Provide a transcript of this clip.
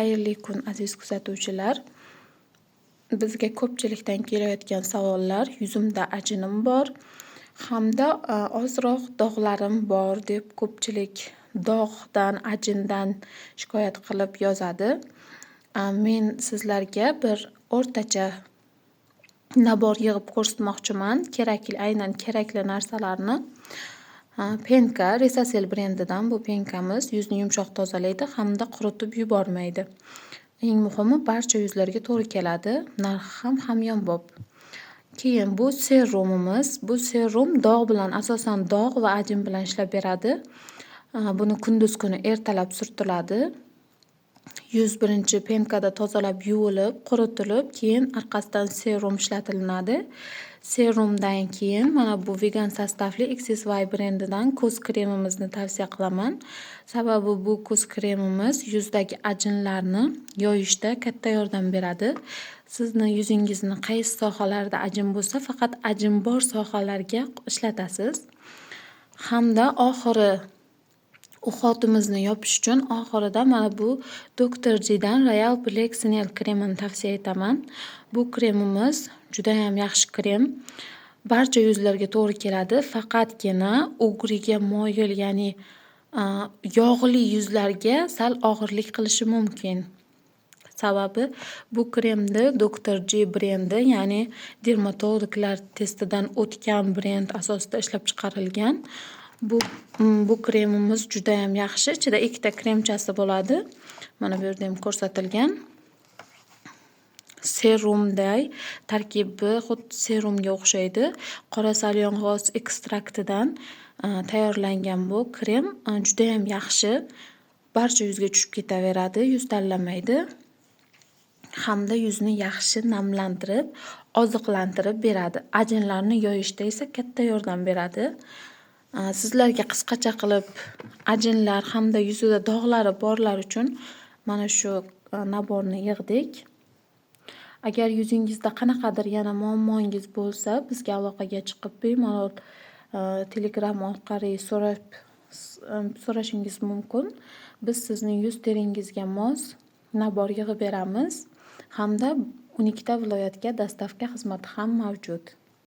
Xayrli kun, aziz kuzatuvchilar. Bizga ko'pchilikdan kelayotgan savollar: yuzimda ajinim bor hamda ozroq dog'larim bor deb ko'pchilik dog'dan, ajindan shikoyat qilib yozadi. Men sizlarga bir o'rtacha набор yig'ib ko'rsatmoqchiman. Kerakli, aynan kerakli narsalarni. Пенка Resasel brendidan bu пенка miz yuzni yumshoq tozalaydi hamda quritib yubormaydi. Eng muhimi, barcha yuzlarga to'g'ri keladi. Narxi ham hamyonbop. Keyin bu serumimiz. Bu serum dog' bilan, asosan dog' va ajin bilan ishlab beradi. Buni kunduz kuni ertalab surtiladi. Yuz birinchi пенка da tozalab yuvilib, quritilib, keyin orqasidan serum ishlatilinadi. Serumdan keyin mana bu vegan состав li XSY brendidan ko'z kremimizni tavsiya qilaman. Sababi bu ko'z kremimiz yuzdagi ajinlarni yoyishda katta yordam beradi. Sizni yuzingizni qaysi sohalarida ajin bo'lsa, faqat ajin bor sohalarga ishlatasiz. Hamda oxiri уход imizni yopish uchun oxirida mana bu Dr. G'dan Royal Black Snail kremini tavsiya etaman. Bu kremimiz judayam yaxshi krem. Barcha yuzlarga to'g'ri keladi. Faqatgina угри ga moyil, ya'ni yog'li yuzlarga sal og'irlik qilishi mumkin. Sababi bu kremni Dr. G brendi, ya'ni dermatologlar testidan o'tgan brend asosida ishlab chiqarilgan. Bu kremimiz judayam yaxshi. Ichida ikkita kremchasi bo'ladi. Mana bu yerda ham ko'rsatilgan. Serumday tarkibi xuddi serumga o'xshaydi. Qora salyong'oz ekstraktidan tayyorlangan bu krem judayam yaxshi. Barcha yuzga tushib ketaveradi, yuz tanlamaydi. Hamda yuzni yaxshi namlantirib, oziqlantirib beradi. Ajinlarni yoyishda esa katta yordam beradi. Sizlarga qisqacha qilib ajinlar hamda yuzida dog'lari borlar uchun mana shu набор ni yig'dik. Agar yuzingizda qanaqadir yana muammongiz bo'lsa, bizga aloqaga chiqib, bemalol Telegram orqali so'rashingiz mumkin. Biz sizning yuz teringizga mos набор yig'ib beramiz hamda 12 ta viloyatga доставка xizmati ham mavjud.